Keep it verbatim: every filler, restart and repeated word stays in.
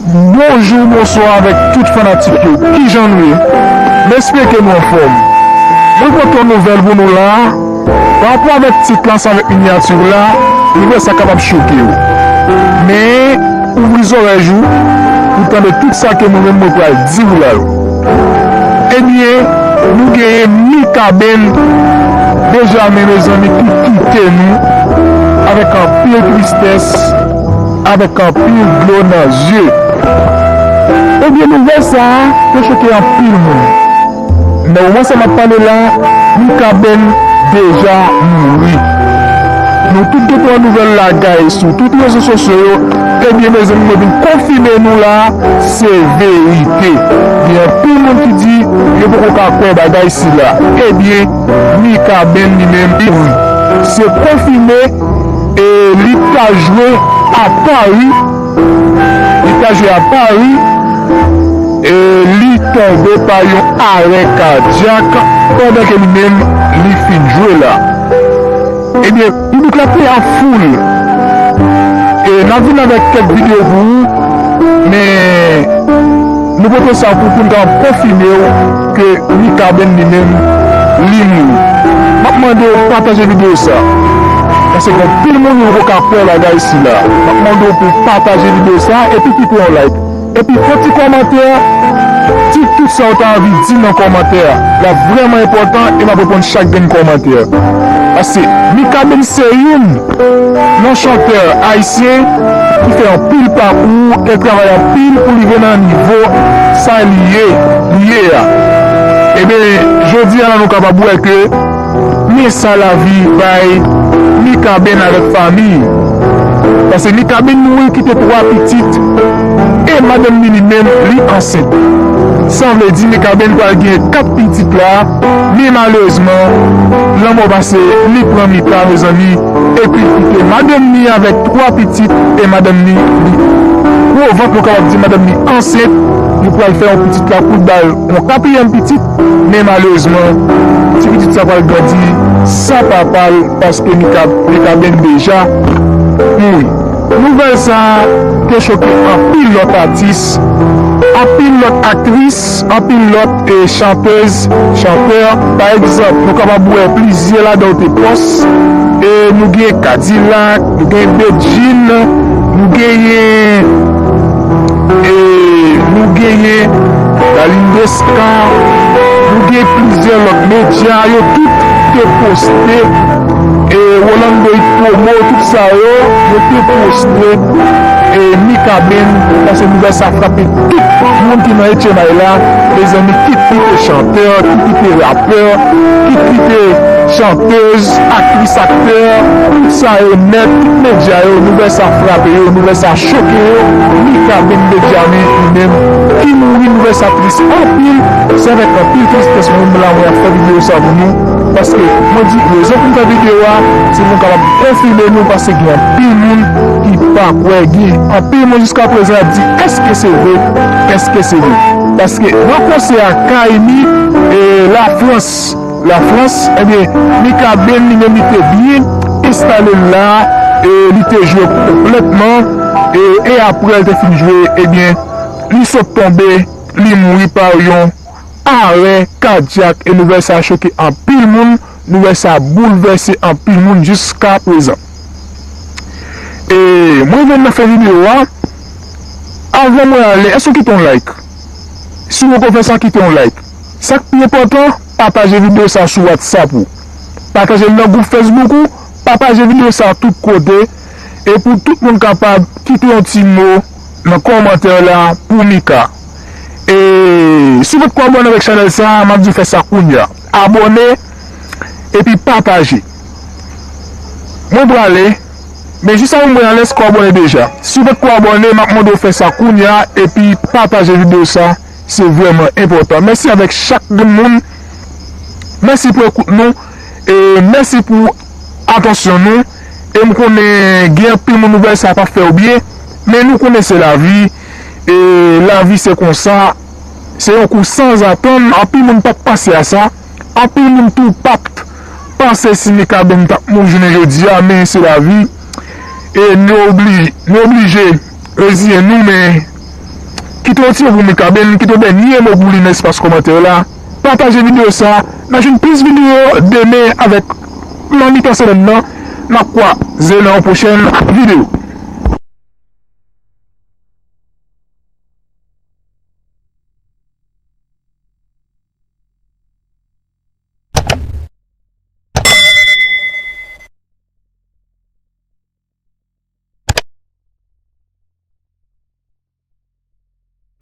Bonjou, bonswa avèk tout fanatik yo. Kijan nou ye? M espere ke nou anfòm. Mwen pote yon nouvèl pou nou la. Pa rapò avèk tit la ansanm avèk minyati la, nouvèl sa kapab choke w. Men, ouvri zòrèy ou pou tande tout sa ke mwen menm mwen pral di w la yo. Ebyen, nou genyen Mikaben Benjamin, mezanmi, ki kite nou avèk anpil tristès, avèk anpil dlo nan zye. Ebyen, nouvèl sa a te choke anpil moun. Nan moman sa m ap pale la, Mikaben deja mouri. Nou tout te pran nouvèl la, guys, sou tout rezo sosyo yo. Ebyen, mezanmi, mwen vin konfime nou la, se verite. Gen anpil moun ki di yo poko ka kwè bagay sila. Ebyen, Mikaben li menm, li mouri. Se konfime, e li ta jwe a Pari. Li ta jwe a Pari, e li tonbe pa yon arè kadyak pandan ke li menm li fin jwe la. Ebyen, piblik la te an foul. E n ap vin avèk kèk videyo pou ou, men nou pote sa pou, pou n ka konfime w ke Mikaben li menm, li mouri. M ap mande w pataje videyo sa. Paske gen anpil moun yo poko ka kwè bagay sila. M ap mande w pou pataje videyo sa epi kite yon like. Epi fè ti kòmantè, di tout sa w ta anvi di nan kòmantè a. L ap vrèman enpòtan e m ap reponn chak grenn kòmantè. Paske Mikaben se youn nan chantè ayisyen ki fè anpil pakou e travay anpil pou li rive nan nivo sa li ye, li ye a. Ebyen, jodi a la nou kapab wè ke men sa lavi bay Mikaben avèk fanmi. Paske Mikaben mouri kite twa pitit e madanm li, li menm, li ansent. Sa vle di Mikaben pral gen kat pitit la, men malerezman, lanmò pase, li pran Mika, mezanmi, epi li kite madanm li avèk twa pitit e madanm li, li gwo vant, nou kapab di madanm li ansent, li pral fè yon pitit la pou l ba l yon katriyèm pitit, men malerezman, ti pitit sa pral grandi san papa l paske Mika, Mikaben deja mouri. Nouvèl sa a te choke anpil lòt atis, anpil lòt aktris, anpil lòt, e, chantèz, chantè. Pa egzanp, nou kapab wè plizyè ladan yo te pòs. E nou gen Kadilak, nou gen Bedjine, nou genyen, e, nou genyen Dalindesca, nou gen plizyè lòt medya, yo tout te poste, e, Rolando Hit Promo, tout sa yo, yo te poste, e, Mikaben, paske nouvèl sa frape tout moun ki nan H M I la, mezanmi, kit li te chantè, kit li te rapè, kit li te chantèz, aktris, aktè, tout sa yo nèt, tout medya yo, nouvèl sa frape yo, nouvèl sa choke yo. Mikaben Benjamin, li menm, ki mouri, nouvèl sa tris anpil. Se avèk anpil tristès mwen menm la mwen ap fè videyo sa pou nou, paske mwen di rezon pou m fè videyo a, se pou m kapab konfime nou, paske gen anpil moun ki pa kwè, gen anpil moun jiska prezan ap di, èske se vre? Èske se vre? Paske nan konsè a Kaymi, e, Lafrans, Lafrans, ebyen, Mikaben li menm li te byen enstale l la, e li te jwe konplètman, e, e apre l te fin jwe, ebyen, li sot tonbe, li mouri pa yon arè kadyak, e nouvèl sa a choke anpil moun, nouvèl sa a boulvèse anpil moun jiska prezan. E mwen vin nan fen videyo a, avan mwen ale, èske w kite yon like? Si w poko fè sa, kite yon like. Sa k pi enpòtan, pataje videyo sa a sou WhatsApp ou. Pataje l nan gwoup Facebook ou, pataje videyo sa a tout kote, e pou tout moun kapab kite yon ti mo nan kòmantè la pou Mika. E si w potko abòne avèk chanèl sa a, m ap di w fè sa kounye a. Abòne, epi pataje. Mwen prale, men jis avan mwen ale, èske w abòne deja? Si w potko abòne, m ap mande w fè sa kounye a, epi pataje videyo sa, se vrèman enpòtan. Mèsi avèk chak grenn moun. Mèsi pou ekout nou. E mèsi pou atansyon nou. E m konnen gen anpil moun nouvèl sa p ap fè yo byen. Men nou konnen se lavi. E lavi se konsa. Se yon kou sanzatann. Anpil moun pa t panse a sa. Anpil moun tou pa t panse si Mikaben t ap mouri jounen jodi a, men se lavi. E nou obli-, nou oblije reziyen nou, men Kite yon ti mo pou Mikaben, kite yon dènye mo pou li nan espas kòmantè la. Pataje videyo sa. N a jwenn plis videyo demen avèk nan mitan semèn nan. N a kwaze nan yon pwochèn videyo.